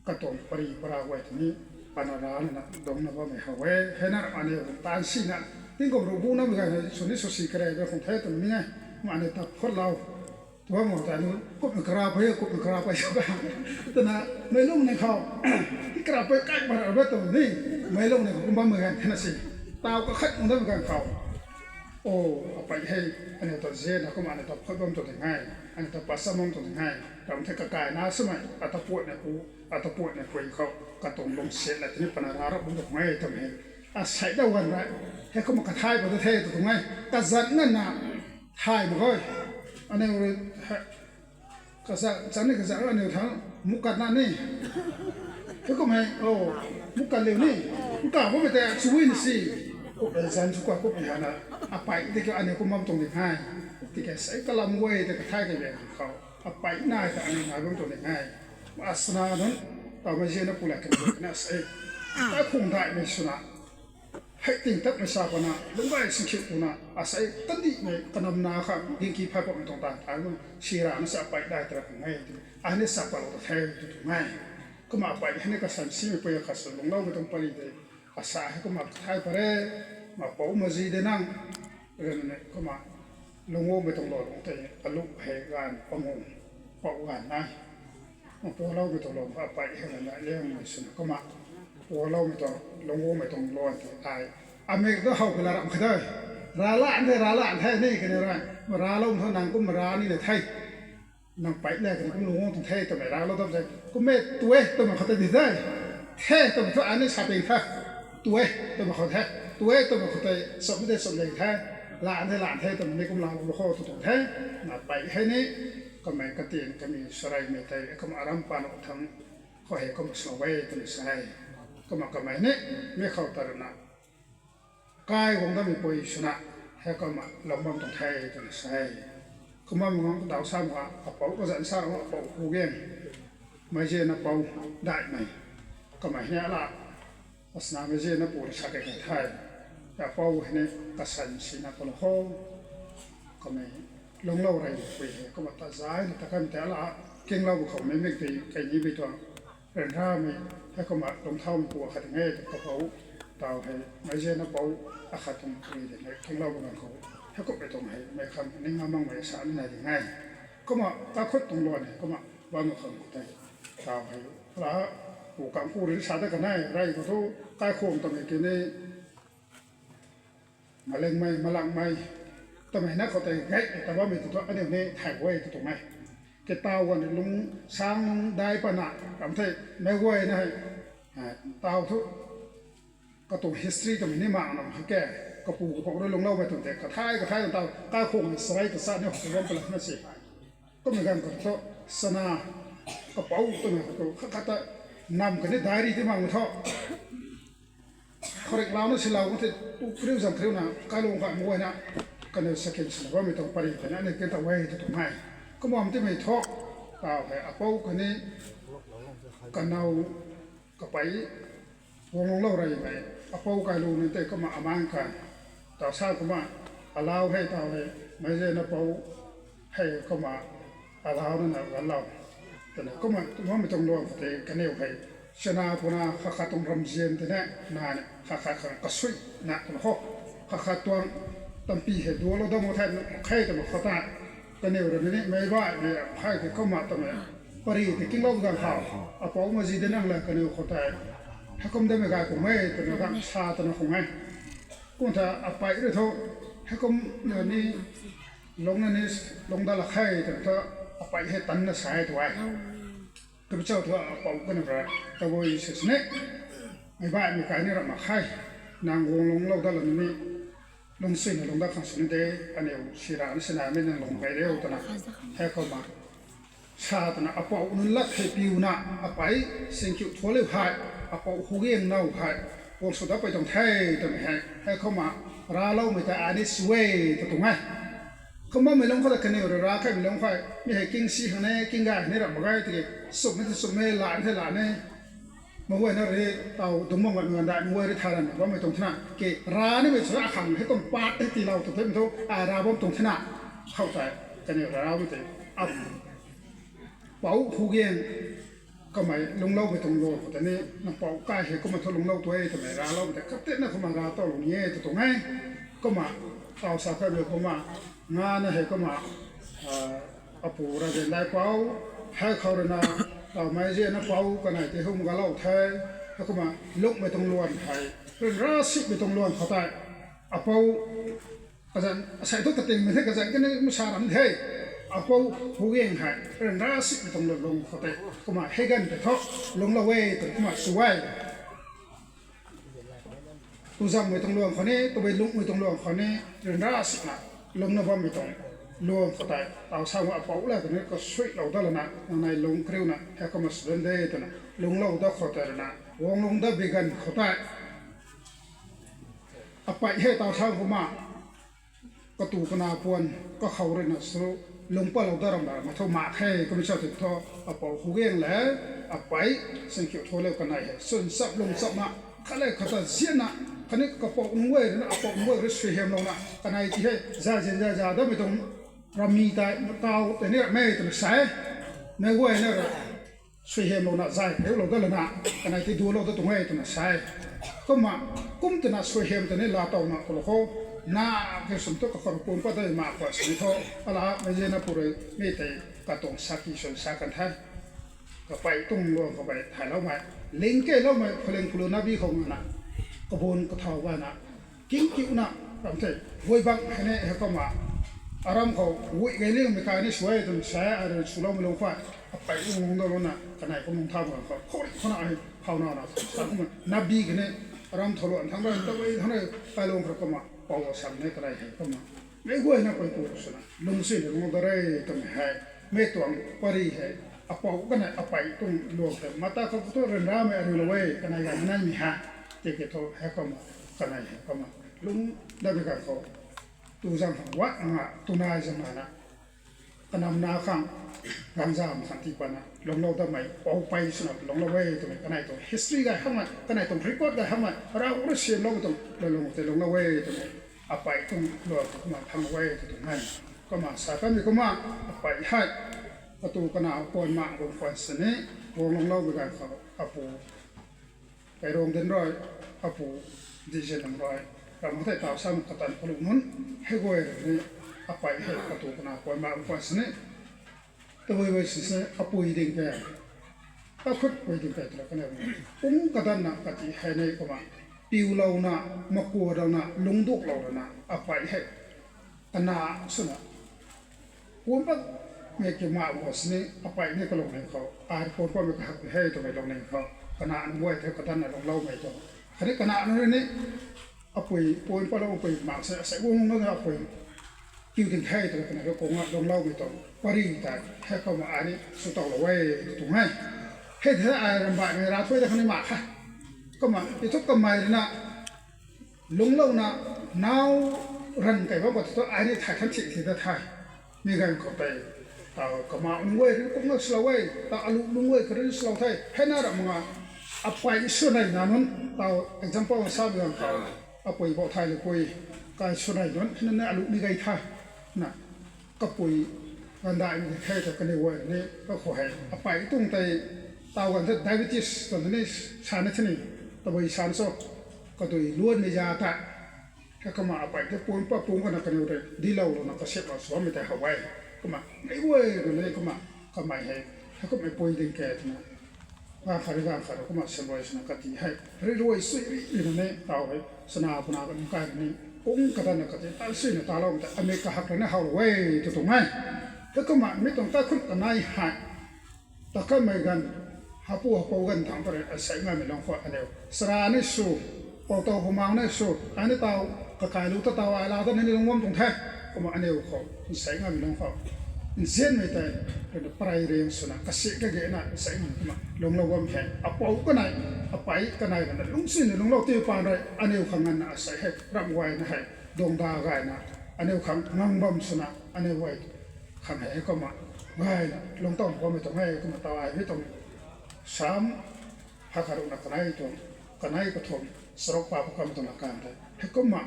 katuang pari para guay tei ni, pana rana dungcna bammei how e, hei na aniu taanv sina, tingkum ruh bu namei ganv hei sw ni sw si kare ba khang the twmei ni e, kumna aniu ta phuatlou, tu bam khou tei nu, kumna kara pei, kumna kara pei, twna, meic lung ni khou, ti kara pei kai para ba twmei ni, meic lung ni khou kum bammei ganv thena si, taw kakhat kum dammei ganv khou, o, apei hei, aniu ta zena kumna aniu ta phuat bam tuang ding e, aniu ta pasa bam tuang ding e, ram thei kakai na swmei, ata puatmei pu, ata puatmei pui khou, katuang lungsiat la tini pana ra rap bam tuang e twmei, asei da ganv rui, hei kumna kathay pat tu the tw tuang e, kazanc nganvna, thay mak khe, aniu rui, kazanc, channi kazanc aniu thangc, mukat na ni, hei kumhmei, o, mukat liu ni, nkaw bammei tei chuina si, kummei zanc sw ka kummei hana, apei tiki aniu kum bam tuang ding e, tiki sei kalam guay tei kathay kei bang khou, apei nai ta aniu nai bam tuang ding e, aswna nunc, tawmei zianna pu la kan na sei, kaikhung daihmei swna, hei ting tatmei sa pana lungc gay sinkhiu kuna asei kandihmei kanamna kha gingki phay patmei tuang taanv thaymei sirana sa pei dai tara khang e tw, ai ni sa patlou ta the tw tuang e. Kumna apei hei ni kasan simei pui akhat sw lungcloumei tuang pari tei asa hei kumna kathay pat re, ma pou mazi de nang, rui na kumna lungcloumei tuang luan tei alu hei ganv pangu pou ganv nai. Pualoumei tuang luan apei hei na liangmei swna kumna pualoumei tuang lungcloumei tuang luan tei ai amik ta how kala ram kha de. Rala the, rala the ni kaniw rui, raloumei thu nang kum ra ni le the. Nang pei le kaniw kum lungclou tuang the twmei ralou dam se. Kummei tue twmei khou tei di the. The twmei thu ai ni sa ping the. Tue twmei khou the. Tue twmei khou tei cham de cham le the. Lan the lan the twmei ni kum lalou khou tw tuang the. Na pei hei ni kamei katin kami sareimei tei kumna aram panuh thang khou hei kumna salou e twna sa e. Kumna kamei ni mi khou ta rui na kai guang datmei pui swna hei kumna lungc bam tuang the twna sa e. Kumna mei guang daw sa mak a, apou kazanc sa rana apou Hugiang, Meizena pou daihmei, kamei ni ala asna Meizena pu rui sa kei kei the. Apou hei ni kasan sina palou kho. Kamei lungclou rey pui hei kumna ta zayna ta kanmei tei ala kinglou khou mei mik tei kei ni bei tuang ryanramei hei kumna lungcthaumei pu akhat ding e tw kapou taw hei Meizena pou akhat tuang pui de hei kinglou bam ganv khou hei kumhmei tuang hei mei khang ning amangmei sa ni nai ding e. Kumna kakhut tuang luan hei kumna bam khang tei taw hei la pu kang pu rui sa ta kanei rey khou thu kaikhwang twmei ki ni malingmei malangmei twmei na khou tei gay ta bammei tu thu aniu ni thay guay tu tuang e. Kitaw guan lung sang lung dai pana kam the mei guayna hei taw thu katuang history twmei ni mak na kha ke, kapu kapou rui lungcloumei tuang tei kathay kathay taw kaikhwang sarai ta sa ni khou bam pala na si. Kummei ganv khou thu sana kapou twmei khou thu khat khat ta nam kani diary ti makmei thu khourik launa silou kan the, tu kariu zang kariuna kailung kha mei guayna kaniw sakin sina bammei tuang pari tana aniu kin ta guay tu tuang e. Kumna timei thu taw hei apou kani kanow kapei guang lungclou reymei apou kailu nunc tei kumna amang kan taw sa kumna alau hei taw hei Meizena pou hei kumna alau nana ganlou twna kumna bammei tuang luan khou tei kaniw hei chana puna khat khat tuang ramzian tei na nai ni khat khat khang kasuina twna khou khat khat tuang tampi hei dualou dam mak the mak khe twmei khou ta kaniw rui ni meic baihmei hei tei kumna twmei pari tei kinglou ganv khou apou mazi de nang la kaniw khou tei heikum damei gay khang e twna gay sa twna khang e. Kum ta apei rui thu heikum ni lungcna ni lungc dat la khe twna thu apei hei tanna sa e tu e. Tabui cho thu apou kaniw rui tabui sw sini meic baihmei kai ni ram mak khe, nang guang lungclou dat la ni lungcsuina lungc dat khang sini de, aniu sirana sinamei nang lungc pei riu twna heikumna sa twna apou nunc lat hei piuna apei Singkiu Thualiu hei apou Hugiang now hei guang sw dat pei tuang the twmei hei heikumna raloumei ta ai ni sw e ta tuang e. Kumna mei lungc khou ta kaniw rui ra khaimei lungc khou mi hei king si khang ne king gay khang ni ram mak ge tiki sumhmei tei sumhmei lan thei lan e. Mei guayna rui taw dungc bam ganv daihmei guay rui thay ranmei bammei tuang thina ke ra nimei sw akhang hei tuang pat hei tiilou tu themei thu ai ra bam tuang thina khou tei kaniw rui ramei tei apou Hugiang kamei lungcloumei tuang luan khou tei ni nang pou kai hei kumna thu lungclou tu e twmei raloumei tei khat tei na kumna ra tawlou ni e tu tuang e. Kumna taw sa khaimei kumna ngana hei kumna apu Rajendaipou hei khou rui na taw Meizenapou kanei tei hum galou the. Heikumna lungcmei tuang luan hei ryanra simei tuang luan khou tei apou kazanc asei thu katingmei the kazanc kani masa ram the. Apou Hugiang hei ryanra simei tuang luan lung khou tei kumna hei ganv tei thu lungclou e twna kumna sw e. Tuzangmei tuang luan khou ni tabui lungcmei tuang luan khou ni ryanra sina lungcna bammei tuang luan khou tei taw sa apou la kani kasuilou dat lana nang nai lung kariuna heikumna sw dan de twna lungclou dat khou tei rui na guang lungc dat bi ganv khou tei apei hei taw sa kumna katu kana puan kakhou rui na sw lungc patlou dat ram la mei thu mak khe kummei sa tei thu apou Hugiang le apei Singkiu Thualiu kanei hei swn chap lung chapna khat le khat ta zianna Khatni kapou nunc guay rui na, apou nunc guay rui suaihiamlouna, kanei ti hei, za zin za za damei tuang rammi tei, matau tei ni ramei twna sa e. Meic guayna rui suaihiamlouna zay kariulou dat lana, kanei ti dualou dat tuang e twna sa e. Kumna, kum twna suaihiam tei ni laatowna khou lou khou, na, ke sum tu kakhou pun pat dei mak khou sini thu, ala, mei zina pu rui, mi tei, katuang saki swn sa kan the. Kapey tuang luang kapey thayloumei, ling keyloumei, phuling phulu nabi khou ngana, kabun kathau gayna, king kiuna, ram the, guay bang hei ni hei kumna, aram khou, guay gay liangmei kai ni suai twna sa e, ai rui swloumei lung khuay, apey lung lung dalouna, kanei kum lung thau bang khou, khou ri khou na hei, phau na na, sa kumna, nabi kani, aram thau luan thang rui, tabui thang rui, kai lung khou kumna, pou asam ni kanei hei kumna. Meic guayna pui pu swna, lungcsi ni lung dat re twmei hei, mei tuang pary hei, apou kanei apey tuang luang the, mata khou thu ryanramei ariulou e, kanei gay naimei hei, tiki thu hei kumna, kanei hei kumna, lung datmei ganv khou, tu zang khang wat nga, tunai zang na, kanamna khang, gangzam khang tii patna, lungclou datmei, poupey swna lungclou e twmei, kanei tuang history gay hamhmei, kanei tuang record gay hamhmei, Ravguangc rui siamloumei tuang, lungclou tei lungclou e twmei, apey tuang luang kumna thanglou e tw tuang e. Kumna sa kanmei kumna, apey hei, katu kana puan mak bam khwan sini, guang lungcloumei ganv khou, apu, Kairuang dinc rui, apu, Dizin nang rui, ram thei taw sam katan kalu nunc, hei guay rui ni, apey hei katu kana puan mak bam khwan sini, tabui bui sini, apui ding ke, kakhut pui ding ke twna kanei, pung kadanna kati hei ni kumna, piulouna, makualouna, lungcduaklou lana, apey hei, kana swna, puan patmei kiu mak khou sini, apey ni kalungning khou, ai puan patmei kahak hei twmei lungning khou, kana nunc guay the kadanna lungcloumei tuang. Khatni kana nunc rui ni, apui, puan patlou apui mak sini, asei guang lungc na apui, kiu ding the twna kanei rui kumna lungcloumei tuang. Pary tei, hei kumna ai ni swtowlou e, tw tuang e. Hei the ai rambaihmei ra thuy da khang ni mak khe. Kumna, i thu kamei rui na, lungclouna, nau ranv kei bam khou thu ai ni thay khan thi thi da the. Mi ganv khou tei, taw kamau nunc guay rui kumna swlou e, taw alu nunc guay kha rui swlou the, hei na ram nga, apey sw nei na nunc, taw example samei ganv khou, apui bou thay lupui, kai sw nei nunc, hei na alu ni gay the, na, kapui, gandaimei the ta kaniw guay ni, kakhou hei, apey tuang tei, taw ganv the diabetes, tuang ni, sa na thini, tabui sa na cho, kadui luanmei za ta, hei kumna apey tei puan pat pung kana kaniw tei, dilouna kasiamhlou swmei tei how e. Kumna, meic guay rui ni kumna, kamei hei, hei kumna pui ding ke twna, ganv khat rui ganv khat rui kumna siamruai swna kati hei, rui ruai sui ri ri na ni, taw hei, swna puna kan kai rui ni, pung kadanna kati, tan suina taloumei tei, amei kahak rui ni howlou e, tw tuang e. Hei kumna, mi tuang kaikhunc kanei hei, ta kanmei ganv, hapu hapou ganv thangc ta rui, asei ngaimei lung khou aniu, sara ni sw, pou tow pumang ni sw, ai ni taw, kakailu ta taw, ai la ta ni ni lung bam tuang the, kumna aniu khou, nsei ngaimei lung khou, nzianmei tei, rui na parey riang swna, kasi kagena, nsei ngaimei kumna, lungclou bam hei, apou kanei, apey kanei rui na, lungcsi ni lungclou ti pan rui, aniu khang nganvna asei hei, ramh guayna hei, duangda gayna, aniu khang ngang bam swna, aniu guay, khang hei kumna, gayna, lungctow bammei tuang e, kumna taw ai mi tuang, sam, hakhat rui na kanei tuang, kanei kathumh, charuk pa khou kamei tuang na kan tei. Hei kumna,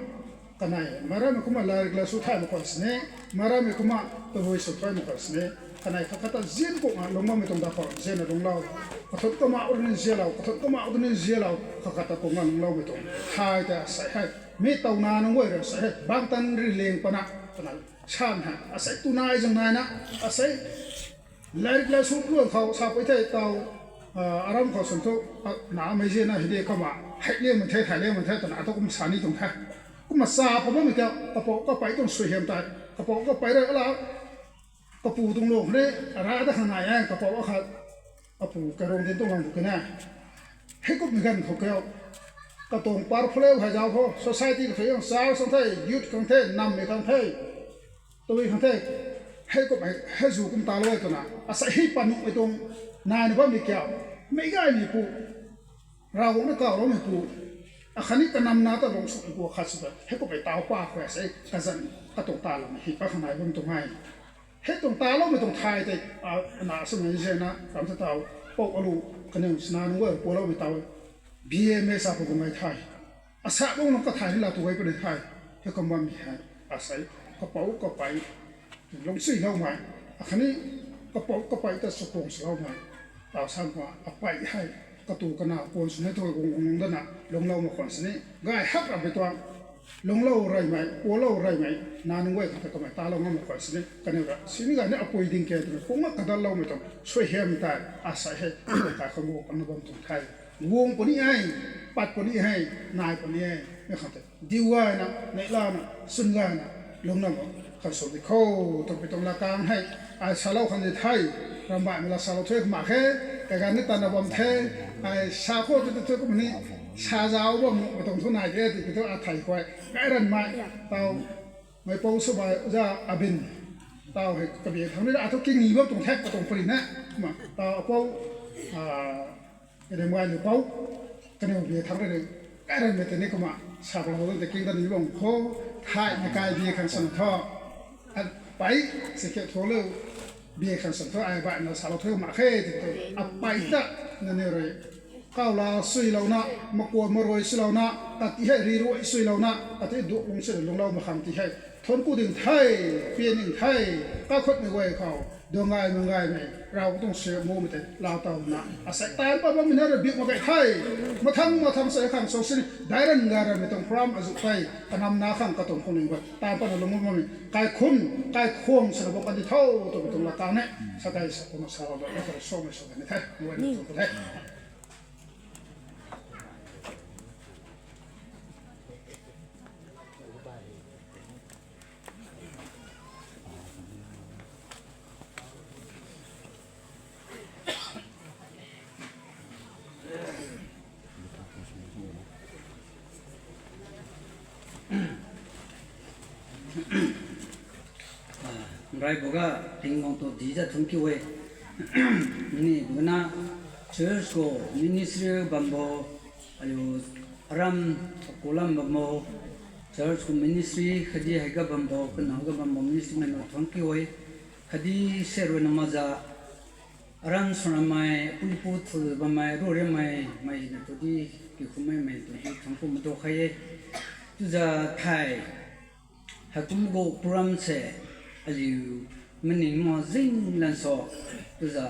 kanei, marammei kumna lairik la sw thaymei khwan sini, marammei kumna tabui sw thaymei khwan sini, kanei khat khat ta zian kungna lungc bammei tuang da khou zianna lungclou, kathumh kamau rui ni zianlou, kathumh kamau rui ni zianlou, khat khat ta kungna lungcloumei tuang. Thay tei asei hei, mi towna nunc guay rui asei hei, bangtan ri ling pana, twna, san hei, asei tunai zang naina, asei, lairik la sw luan khou sapui the taw, aram khou swn thu, namei zianna hei di kumna, hei liangmei the, thay liangmei the, twna thu kum sa ni tuang the. Kumna sa pa bammei kiu, kapou kapey tuang suaihiam tei, kapou kapey rui ala, kapu tuang luang khou ni, ra da khang nai e, kapou akhat, apu Kairuang dinc tuang lang bu kina. Hei kummei ganv khou kiu, katuang par phaleu hei zauc khou, society kathuic khang, church khang the, youth khang the, nammei khang the, tabui khang the, hei kummei, hei zu kum talou e twna, asei hei panuhmei tuang, naina bammei kiu, meic gaymei pu, Ravguangc na kawloumei pu, akhatni kanamna ta lung sw pu akhat sw ta, hei kummei taw pa khou asei, kazanc, katuang taloumei hei pa khang nai bam tuang e. Hei tuang taloumei tuang thay tei, na swmei zianna, ram ta taw, pou alu, kaniw swna nunc guay pualoumei taw, B M S a pu bam nai the. Asa bang lung kathai ni la tu gay puni the, hei kum bammei hei, asei, kapouc kapei, lungcsuiloumei, akhatni kapouc kapei ta chakhwang swloumei, tau sam khou apei hei, katu kana puan sw ni tu guang guang lung dana, lungclou mak khwan sini, gay hak rammei tuang, lungclou reymei, pualou reymei, na nunc guay khang ta kamei talou ngam mak khwan sini, kaniw ra, sini gay ni apui ding ke twmei, pungna kadalloumei tuang, suaihiam tei, asei hei, kai khou guang na bam tuang the. Guang puni hei, pat puni hei, nai puni hei, mi khang tei. Diu gayna, neihlana, swn gayna, lungcna bam, khang sw di khou, twpui tuang lakang hei, ai salou khang di the, ramhbaihmei la salou thuy mak khe, kaganv ni tana bam the, ai sa khou tu tu thu kum ni, sa zauc bam nuhmei tuang thu nai de, tiki thu athei khuay, gay ranmei, tau, mei pou sw bai, uza abin, tau hei kabi thang ni, athu kingi bam tuang the, katuang pari na, kumna, tau apou, a, Kadem gay lu pou, kaniw bi thang rui ni, kai ranmei tei ni kumna, sa kalou dun tei king dan ni bang khou, thai na kai bi khang san thu, apei, si khe thu lu, bi khang san thu, ai baihna salou thuy mak khe, tiki thu, apei ta, nangniw rui, kaw la suilouna, makuan marui suilouna, kati hei ri rui suilouna, kati duak lung si lungclou mak khang ti hei, thuanc ku ding the, pian ding the, kakhutmei guay khou, duang gay mang gaymei, rav tuang si mumei tei, lau tawna, asei taanc pat bammei na rui biu mak khe the, mathang mathang sa khang sw sini, daic ran gay ranmei tuang program azuh tei, kanamna khang katuang khang ling guay, taanc patna lung bammei, kaikhun, kaikhwang swna bam kan di tho, twmei tuang lakang ni, sa kai sa kumna salou dana, kha swmei sw kan ni the, guay ni tuang the. Rai buga ting bang tu di za thun kiu e. Ni bugana church khou ministry bam bo, aliu aram, akulam bam bo, church khou ministry khatdi hei ga bam bo, kana ga bam bo ministry mei na thun kiu e. Khatdi se rui na maza, aram swnamei, pui pu thu bammei, ru riammei, mei na tu di, kiu khumei mei tu di, thun ku ma tu khe e. Tuza thei, heikum gu program se, aliu, maning ma zing lan so, tuza,